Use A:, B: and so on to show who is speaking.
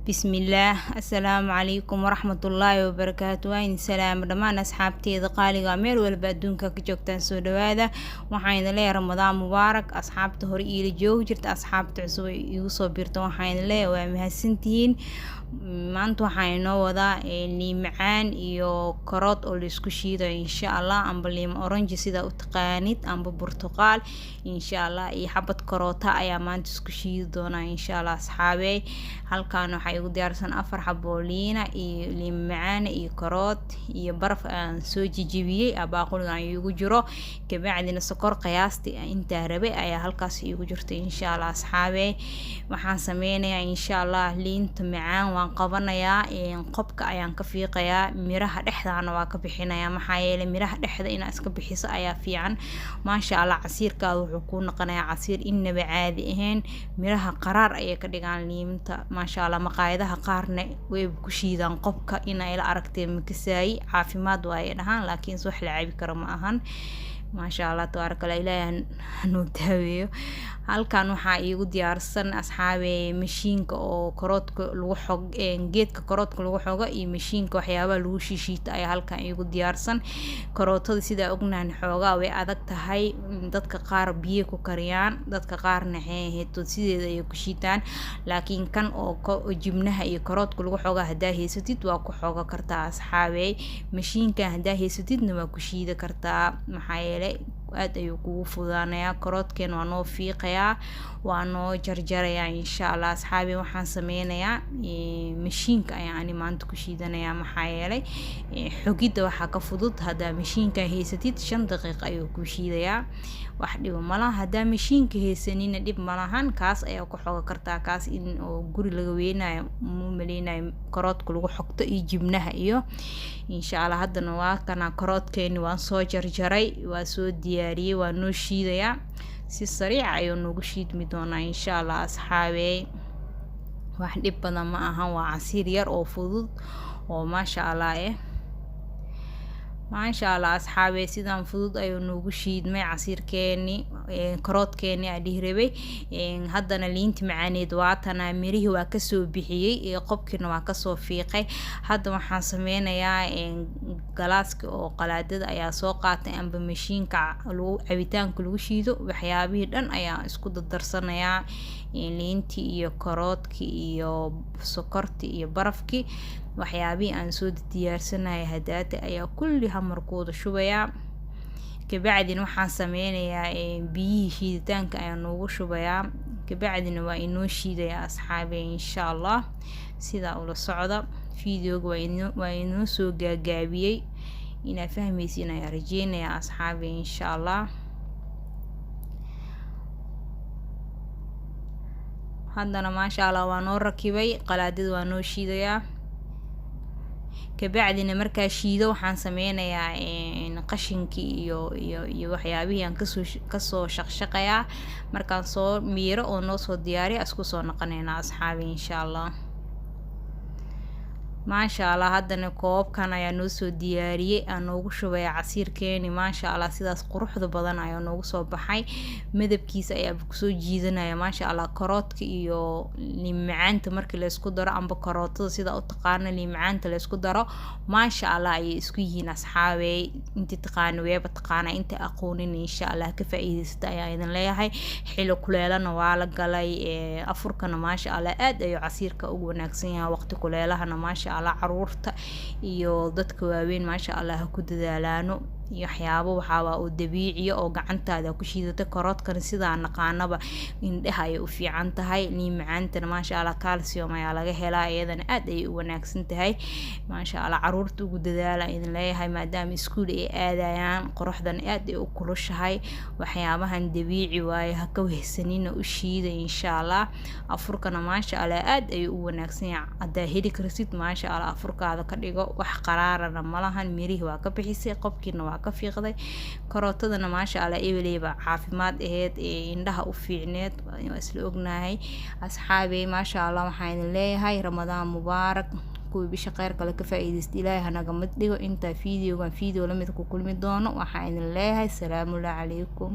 A: Bismillaah, assalaamu calaykum waraxmatullaahi wabarakaatu. Waa idin salaamo dhammaan asxaabteeda qaaliga, meel walba adduunka ka joogtaan, soo dhawaada. Waxaan idin leeyahay Ramadaan mubaarak. Asxaabta hore iila joogi jirta, asxaabta cusub ay igu soo biirta, waxaan idin leeyahay waa mahadsantihiin. Maanta waxaan inoo wadaa liin macaan iyo karoot oo laisku shiidayo, insha Allah, amba liin orange sidaa u taqaanid, amba burtuqaal, insha Allah, iyo xabad karoota ayaa maanta isku shiidi doonaa, insha Allah. Asxaabey, halkaan waxaa igu diyaarsan afar xabo liina iyo liin macaan iyo karoot iyo baraf aan soo jijibiyey, baaquligan iigu jiro. Kabacdina sokor qiyaastii intaa rabay ayaa halkaas iigu jirta, insha Allah. Asxaabey, waxaan sameynayaa, insha Allah, liinta macaan waan qabanayaa, qobka ayaan ka fiiqayaa, miraha dhexdaana waa ka bixinayaa. Maxaa yeelay miraha dhexda inaad iska bixiso ayaa fiican. Maasha Allah, casiirkaada wuxuu kuu noqonayaa casiir innaba caadi ahayn. Miraha qaraar ayay ka dhigaan liinta, maasha Allah. Maqaayadaha qaarna way ku shiidaan qobka, inay la aragtee makasaayi, caafimaad waaye dhahaan, laakiin wax la cabi karo ma ahan. Maasha Allah, tabaaraka Allah, Ilaahay hanoo daaweeyo. Halkan waxaa iigu diyaarsan, asxaabe, mashiinka oo karoodka lagu xog, geedka karoodka lagu xogo iyo mashiinka waxyaabaha lagu shishiito ayaa halkan iigu diyaarsan. Karootada, sidaa ognahan, xoogaa way adag tahay. Dadka qaar biyo ku kariyaan, dadka qaarna waxay sideeda ayay ku shiitaan, laakiin kan oo jibnaha iyo karoodka lagu xoga haddaa haysatid, waa ku xoga kartaa, asxaabey. Mashiinkan haddaa haysatidna, waa ku shiidi kartaa, maxaa yeelay aad ayuu kugu fududaanayaa. Karoodkeen waa noo fiiqayaa, waa noo jarjarayaa, insha Allah. Asxaabi, waxaan sameynayaa, mashiinka ayaan ani maanta ku shiidanayaa, maxaa yeelay xogidda waxaa ka fudud haddaa mashiinka haysatid, 5 daqiiqo ayuu ku shiidayaa, wax dhibo malaha. Haddaa mashiinka haysanina, dhib malahan, kaas ayaa ku xoga kartaa. Kaas in oo guri laga weynayo mu maleynayo, karoodka lagu xogto iyo jibnaha iyo, insha Allah. Haddana waa kana karoodkeeni, waan soo jarjaray, waa soo diyaariyey, waa noo shiidayaa. Si sariic ayuu noogu shiidmi doonaa, insha Allah. Asxaabey, wax dhib badan ma ahan, waa casiir yar oo fudud oo maasha Allah eh. Maasha Allah, asxaabey, sidaan fudud ayuu noogu shiidmay casiirkeeni, karoodkeeni aa dhihi rabay. Haddana liinti macaaneed waatana, mirihii waa kasoo bixiyey, qobkiina waa kasoo fiiqay. Hadda waxaan sameynayaa, galaaska oo qalaadada ayaa soo qaatay, amba mashiinka lagu cabitaanka lagu shiido. Waxyaabihii dhan ayaa isku dardarsanayaa, liintii iyo karoodkii iyo sokortii iyo barafkii. Waxyaabihii aan soo diyaarsanayay hadaata ayaa kulli hamarkooda shubayaa. Kabacdina waxaan sameynayaa, biyihii shiiditaanka ayaa noogu shubayaa, kabacdina waa inoo shiidayaa, asxaabe, insha Allah. Sidaa ula socda videoga, waa inoo soo gaagaabiyey, inaa fahmaysiin ayaa rajeynayaa, asxaabe, insha Allah. Haddana maasha Allah, waa noo rakibay qalaadada, waa noo shiidayaa. Kabacdina markaa shiido, waxaan sameynayaa, qashinkii iyo waxyaabihii aan kasoo shaqshaqayaa. Markaan soo miiro oo noo soo diyaariya, isku soo noqoneynaa, asxaabi, insha Allah. Maasha Allah, haddana koobkan ayaa noo soo diyaariyey, aan noogu shubaya casiirkeeni. Maasha Allah, sidaas quruxda badan ayaa noogu soo baxay, midabkiisa ayaa kusoo jiidanaya, maasha Allah. Karoodka iyo liin macaanta markii laysku daro, amba karootada sida u taqaano, liin macaanta laysku daro, maasha Allah ayay isku yihiin, asxaabey. Intii taqaano weeba taqaana, inta aqoonin, insha Allah, ka faa'iidaysata ayaa idin leeyahay. Xilli kuleelana waa la galay, afurkana maasha Allah aad ayuu casiirka ugu wanaagsan yahay waqti kuleelahana. Maasha Allah, caruurta iyo dadka waaweyn, maasha Allah, ha ku dadaalaano. Iyo waxyaabo waxaaba oo dabiiciya oo gacantaada ku shiidata. Karoodkana sidaa naqaanaba indhaha ayay u fiican tahay. Liin macaantana, maasha Allah, calcium ayaa laga helaa, iyadana aad ayay u wanaagsan tahay. Maasha Allah, caruurta ugu dadaala idin leeyahay, maadaama iskuul ay aadayaan, qoraxdana aad ay u kulushahay. Waxyaabahan dabiici waaye, ha ka wehsanina, u shiida, insha Allah. Afurkana, maasha Allah, aad ayuu u wanaagsan yahay. Haddaa heli kartid, maasha Allah, afurkaada ka dhigo. Wax qaraarana malahan, mirihii waa ka bixisay, qobkiina waa ka fiiqday. Karootadana, maasha Allah, ebeleyba caafimaad aheyd ee indhaha u fiicneed, waa isla ognahay. Asxaabey, maasha Allah, waxaan idin leeyahay Ramadaan mubaarak. Kuwii bisha kheyr kale ka faa'iidaysta Ilaahay hanaga mid dhigo. Intaa videogan video lamid ku kulmi doono, waxaan idin leeyahay salaamullahi calaykum.